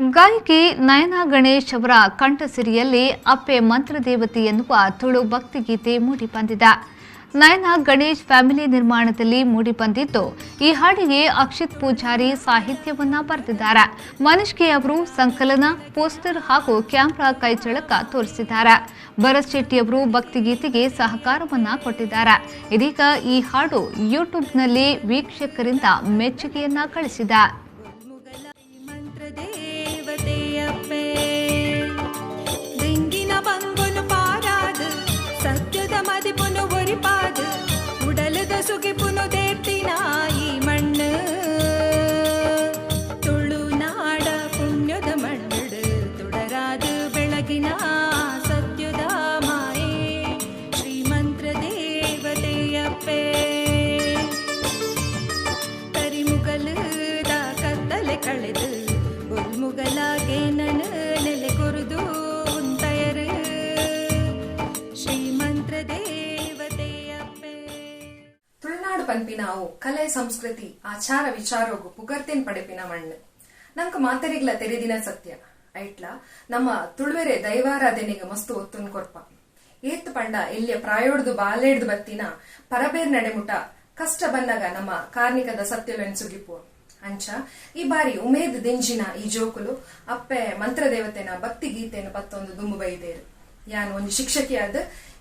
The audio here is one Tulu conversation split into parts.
ಗಾಯಕಿ ನಯನಾ ಗಣೇಶ್ ಅವರ ಕಂಠಸಿರಿಯಲ್ಲಿ ಅಪ್ಪೆ ಮಂತ್ರದೇವತೆ ಎನ್ನುವ ತುಳು ಭಕ್ತಿಗೀತೆ ಮೂಡಿಬಂದಿದೆ. ನಯನಾ ಗಣೇಶ್ ಫ್ಯಾಮಿಲಿ ನಿರ್ಮಾಣದಲ್ಲಿ ಮೂಡಿಬಂದಿದ್ದು, ಈ ಹಾಡಿಗೆ ಅಕ್ಷಿತ್ ಪೂಜಾರಿ ಸಾಹಿತ್ಯವನ್ನ ಬರೆದಿದ್ದಾರೆ. ಮನೀಶ್ ಕೆ ಅವರು ಸಂಕಲನ, ಪೋಸ್ಟರ್ ಹಾಗೂ ಕ್ಯಾಮೆರಾ ಕೈಚಳಕ ತೋರಿಸಿದ್ದಾರೆ. ಭರತ್ ಶೆಟ್ಟಿ ಅವರು ಭಕ್ತಿಗೀತೆಗೆ ಸಹಕಾರವನ್ನ ಕೊಟ್ಟಿದ್ದಾರೆ. ಇದೀಗ ಈ ಹಾಡು ಯೂಟ್ಯೂಬ್ನಲ್ಲಿ ವೀಕ್ಷಕರಿಂದ ಮೆಚ್ಚುಗೆಯನ್ನ ಗಳಿಸಿದೆ. ಮಂತ್ರದೇವತೆಯಪ್ಪೆ ದೆಂಗಿನ ಬಂಗುನು ಪಾರಾದು, ಸತ್ಯದ ಮದಿಪುನು ಒರಿಪಾದು, ಉಡಲದ ಸುಗಿಪುನು ದೇರ್ತಿನಾಯಿ ಮಣ್ಣು. ತುಳುನಾಡ ಪುಣ್ಯದ ಮಣ್ಣುಡು ತುಡರಾದು ಬೆಳಗಿನ ಸತ್ಯದ ಮಾಯೆ ಶ್ರೀಮಂತ್ರ ದೇವತೆಯಪ್ಪೆ. ಕರಿಮುಗಲದ ಕತ್ತಲೆ ಕಳೆದು ಬೊಲ್ಮುಗಲಾಗೆ ನನ ನೆಲೆ ಕೊರುದು ಉಂತಯರು ಶ್ರೀಮಂತ್ರ ದೇವತೆಯಪ್ಪೆ. ತುಳುನಾಡು ಪನ್ಪಿನಾವು ಕಲೆ, ಸಂಸ್ಕೃತಿ, ಆಚಾರ ವಿಚಾರೋಗು ಪುಗರ್ತೆನ್ ಪಡೆಪಿನ ಮಣ್ಣು. ನಂಕ್ ಮಾತೆರಿಗ್ಲ ತೆರಿದಿನ ಸತ್ಯ. ಐಟ್ಲ ನಮ್ಮ ತುಳುವೆರೆ ದೈವಾರಾಧನೆಗೆ ಮಸ್ತ್ ಒತ್ತುನ್ ಕೊರ್ಪ. ಏತ್ ಪಂಡ ಎಲ್ಯ ಪ್ರಾಯೋಡ್ದು ಬಾಲೇಡ್ದು ಬತ್ತಿನ ಪರಬೇರ್ ನಡೆಮುಟ ಕಷ್ಟ ಬನ್ನಗ ನಮ್ಮ ಕಾರ್ನಿಕದ ಸತ್ಯಲೆನ್ ಸುಗಿಪುವ. ಅಂಚ ಈ ಬಾರಿ ಉಮೇದ್ ದಿಂಜಿನ ಈ ಜೋಕುಲು ಅಪ್ಪೆ ಮಂತ್ರದೇವತೆನ ಭಕ್ತಿ ಗೀತೆಯನ್ನು ಪತ್ತೊಂದು ದುಂಬು ಬೈದೇರು. ಯಾನ್ ಒಂಜಿ ಶಿಕ್ಷಕಿಯಾದ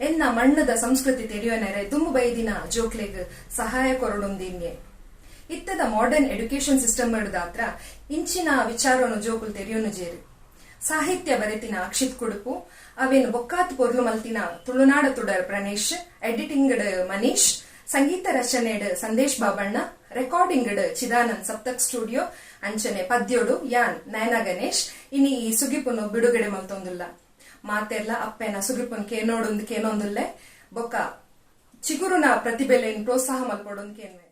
ಎನ್ನ ಮಣ್ಣದ ಸಂಸ್ಕೃತಿ ತೆರಿಯೋನೆರೆ ದುಂಬು ಬೈದಿನ ಜೋಕ್ಲೆಗ್ ಸಹಾಯ ಕೊರಡುಂದಿನ್ಯೆ. ಇತ್ತದ modern education system ದಾತ್ರ ಇಂಚಿನ ವಿಚಾರವನ್ನು ಜೋಕುಲು ತೆರಿಯೋನು ಜೇರು. ಸಾಹಿತ್ಯ ಬರೆತಿನ ಅಕ್ಷಿತ್ ಕುಡುಪು, ಅವೇನು ಬೊಕ್ಕಾತ್ ಪೊರ್ಲು ಮಲ್ತಿನ ತುಳುನಾಡ ತುಡರ್ ಪ್ರಣೇಶ್, ಎಡಿಟಿಂಗ್ ಮನೀಶ್, ಸಂಗೀತ ರಚನೆಡ್ ಸಂದೇಶ್ ಬಾಬಣ್ಣ, ರೆಕಾರ್ಡಿಂಗ್ ಚಿದಾನಂದ್ ಸಪ್ತಕ್ ಸ್ಟುಡಿಯೋ, ಅಂಚನೆ ಪದ್ಯೋಡು ಯಾನ್ ನಯನ ಗಣೇಶ್ ಇನಿ ಈ ಸುಗಿಪುನು ಬಿಡುಗಡೆ ಮಲ್ತೊಂದುಲ್ಲ. ಮಾತೆರ್ಲ ಅಪ್ಪೆನ ಸುಗಿಪುನ್ ಕೇನೋಡುಂದು ಕೇನೊಂದುಲ್ಲೆ. ಬೊಕ್ಕ ಚಿಗುರುನ ಪ್ರತಿಭೆಲೆನ್ ಪ್ರೋತ್ಸಾಹ ಮಲ್ಪೊಡುಂದು ಕೇನ್ವೆ.